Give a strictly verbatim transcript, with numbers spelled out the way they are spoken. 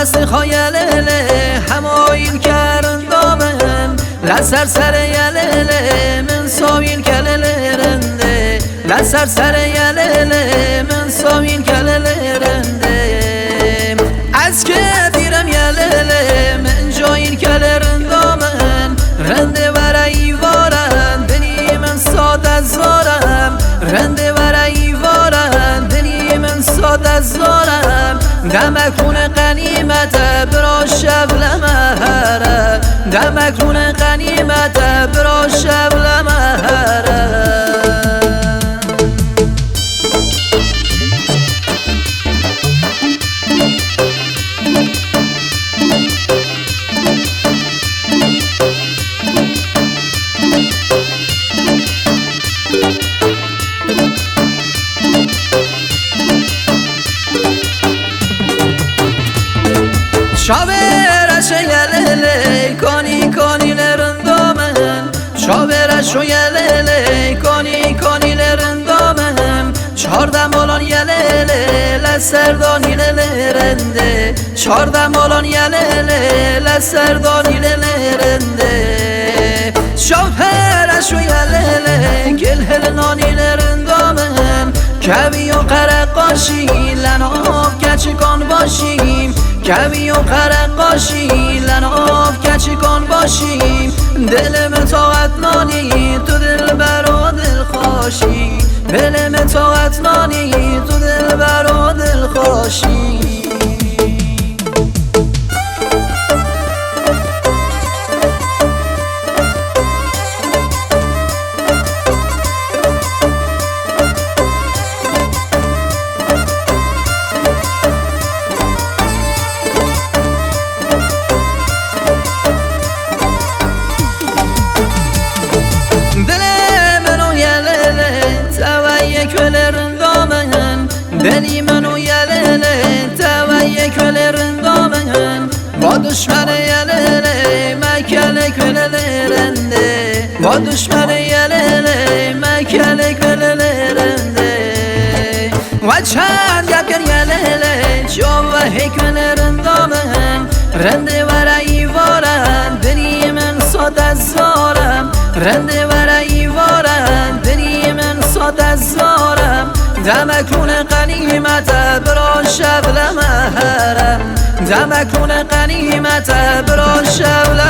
Destê xwe yelê lê hemoyîn kerin do min. Li ser serê yelê lê min soyîn kelê lê rindê. Li ser serê yelê lê min soyîn kelê lê rindê. Ez kê dîrim yelê lê min joyîn kelê rindo min. Rindê were îvaran dinî min sade zoran. Rindê were îvaran dinî min sade zoran. Demek hûn qenîmet e biro şev li me here. Demek hûn qenîmet e biro şev li me here. Çavê reşê yelê lê konî konî lê rindo min. Çavê reşo yelê lê konî konî lê rindo min. Çardeh molan yelê lê li ser donî lê lê rindê. Çardeh molan yelê lê li ser donî lê lê rindê. Çavê reşo yelê lê gil hil nanî lê rindo min. Kevî û qereqaşî li nav keçikan başî. Kevî û qereqaşî li nav keçikan başî. Dilê min taxet nanî tu dilber û dilxweşî. Dilê min taxet nanî tu dilber û dilxweşî. Dilê min û yelê lê teweyê kulê rindo min. Dilî min û yelê lê teweyê kulê rindo min. Bo duşmenê yelê lê me kelê kulê lê rindê. Bo duşmenê yelê lê me kelê kulê lê rindê. We çend gep kir yelê lê çavê hê kulê rindo min. Rindê were îvaran dinî min sade zoran. Rindê were îvaran dinî min sade zoran. Demek hûn qenîmet e biro şev li me here. Demek hûn qenîmet e biro şev li